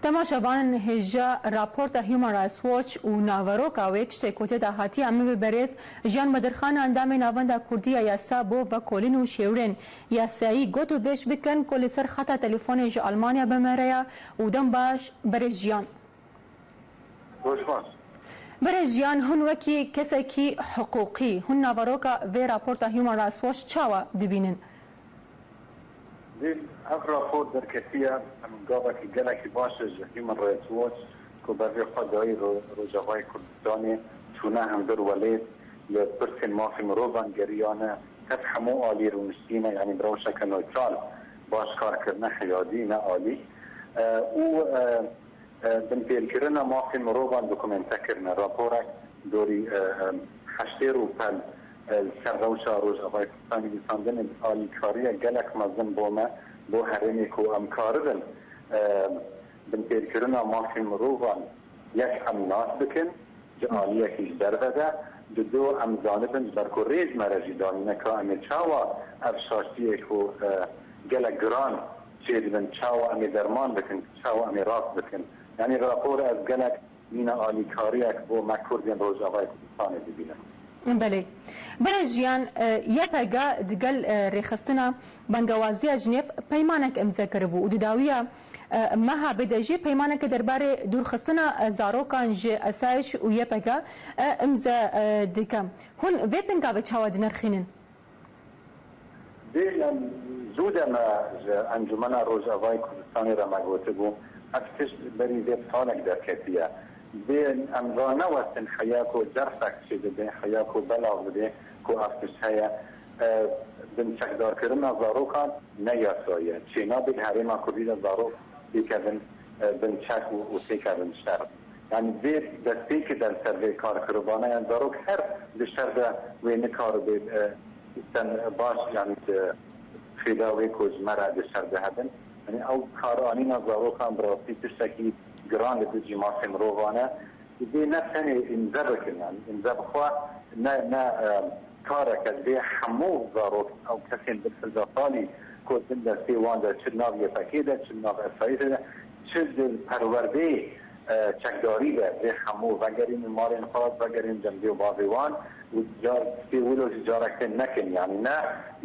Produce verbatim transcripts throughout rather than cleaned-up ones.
Temaşevanên hêja raporta Human Rights Watch û naveroka wê tiştê ku tê de hatiye, em ê bi berêz Jiyan Bedirxan, endamê Navenda Kurdî ya Yasa bo Vekolîn û Şêwirên Yasayî, gotûbêj bikin ku li ser xeta telefonê ji Almanya bi me re ye û dem baş berêz Jiyan. Roj baş. Berêz Jiyan, hûn wekî kesekî hiqûqî, hûn naveroka vê raporta Human Rights Watch çawa dibînin? Dê ev rapor derketiye, em gavekî gelekî baş e ji Human Rights Watch ku berê xwe dayî ro-, Rojavayê Kurdistanê, çûne hundir welêt, li pirsên mafê mirovan geriyane, tev hemû alî rûniştîne, yanî bi rewşeke newtral baş kar kirine, heyadî ne alî. E, û, e, E, binpêlkirina mafên mirovan dokumente kirine. Raporek dorî, e, e, heştê rûpel, e, li ser rewşa Rojavayê Kurdistanê nivîsandine, alîkariya gelek mezin bo me, bo herêmê ku em karibin, e, binpêlkirina mafên mirovan yek em nas bikin, ji aliyekî ji derve de, di do em zanibin, ji ber ku rêz me re jî danîne ka em ê çawa ev şaştiyê ku, e, gelek giran çêdibin, çawa em ê derman bikin, çawa em ê rast bikin. Yanî rapor ez gelek mîna alîkariyek bo me Kurdên Rojavayê Kurdistanê dibînim. Belê. Birêz Jiyan, e, Y P G digel, e, rêxistina Bangewaziya Jinêv peymanek imze kiribû û di dawiya, e, meha bê de jî peymaneke derbarê dûrxistina, e, zarokan ji esayiş û Y P G, e, imze, e, dike. Hûn vê pêngavê çawa dinirxînin? Dê em zû de me ji Encûmena Rojavayê Kurdistanê re me gotibû, ev tişt berî vê salek derketiye. Dê em ranewestin heya ku dersek çêbibe, heya ku belav bibe ku ev tişt heye. E, binçekdarkirina zarokan ne yasa ye. Çênabe di herêma Kurdî de zarok bikevin, e, binçek û, û têkevin şer. Yanî vê destpêkê de li ser vê kar kiribane, yanî zarok her di şer de wê nikaribe, e, sen baş, yanî di fêda wê ku ji me re di şer de hebin. Yanî ew karanîna zarokan bi rastî tiştekî giran li dijî mafê mirovan e. Divê ne tenê îmze bikin, yanî îmze bi xwe ne, ne, e, kareke divê hemû zarok, ew kesên bin hevdeh salî ku bin destê wan de, çi nav Y P G de, çi nav esayî de, çi di perwerdeyê, e, çekdarî de, divê hemû vegerînin malên xwe, vegerînin cem dê û bavê wan û car, divê wilo jî carek tê nekin. Yanî ne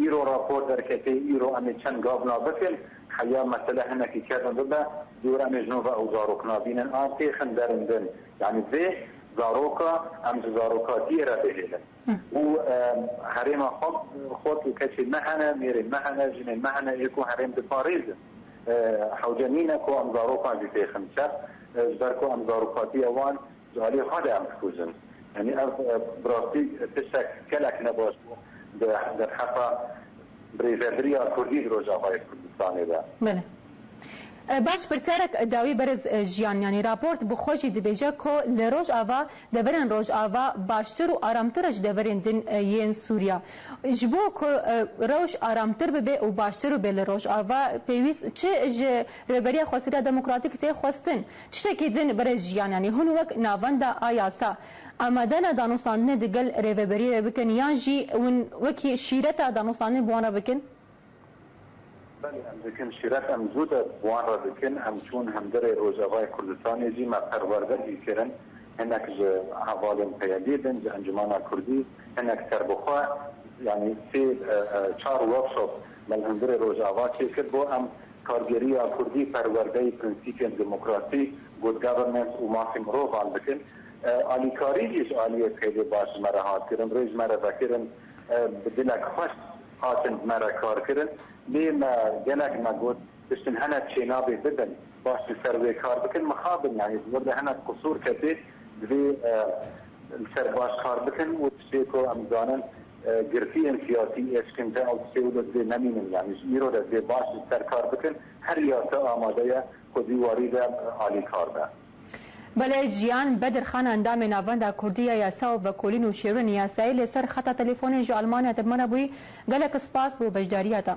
îro rapor derketê, îro em ê çend gavna bikin, heya mesele hinekî kevin bibe, dûr em ê ji nû ve ew zarok nabînin, an têxin derin din. Yanî vê zaroka, em ji zarokatiyê re bihêlin. Hı. Û, e, herêma xwe, xwet û keçê me hene, mêrên me hene, jinên me hene, ê ku herêm diparêzin. E, hewce nîne ku em zarokan jî têxin çep, e, ji ber ku em zarokatiya wan ji aliyê xwe de em dikujin. Yanî ev, e, bi rastî tiştek gelek nebaş bû di derheqa birêvebiriya Kurdî di Rojavayê Kurdistanê de. Belê. E, baş, pirsyarek dawî berêz, e, Jiyan, yanî raport bi xwe jî dibêje ku li Rojava, deverên Rojava baştir û aramtir e ji deverên din, e, yên Sûriya. Ji bo ku, e, rewş aramtir bibe û baştir bibe li Rojava, pêwîst çi ji Rêveberiya Xweseriya Demokratîk tê xwestin? Tiştekî din, berêz Jiyan, yanî hûn wek navenda a yasa amade ne danûstandinê digel rêveberî re bikin yan jî hûn wekî şîreta danûstandinê bi wan re bikin? Belê, em dikin şîret, em zû de bi wan re dikin. Em çûn hundirê Rojavayê Kurdistanê jî me perwerde jî kirin. Hinek ji hevalên P Y D'ê bin, ji Encûmena Kurdî, hinek serbixwe, yanî sê, e, e, çar workshop me li hundirê Rojava çêkir bo em kargêriya Kurdî, perwerdeyî prensîpên demokrasî, good governance û mafê mirovan bikin. E, alîkarî jî ji aliyê P Y D'ê baş ji me re hat kirin, rê ji me re vekirin, e, bi dilek xweş hatin bi me re kar kirin. Lê me gelek me got, tiştin hene çênabê bibin, baş li ser wê kar bikin, mixabin, yanî ji wir de hene qisûr ketê, divê, e, li ser baş kar bikin û tiştê ku em zanin, e, girtiyên siyasî, êşkence ew tiştê wilo divê nemînin, yanî ji îro de divê baş li ser kar bikin, her yasa amade ye ku di warî de, e, alîkar be. Belê, Jiyan Bedirxan, endamê Navenda Kurdî ya Yasa û Vekolîn û Şêwirên Yasayî, li ser xeta telefonê ji Almanya di me re bûyî. Gelek spas bo beşdariya te.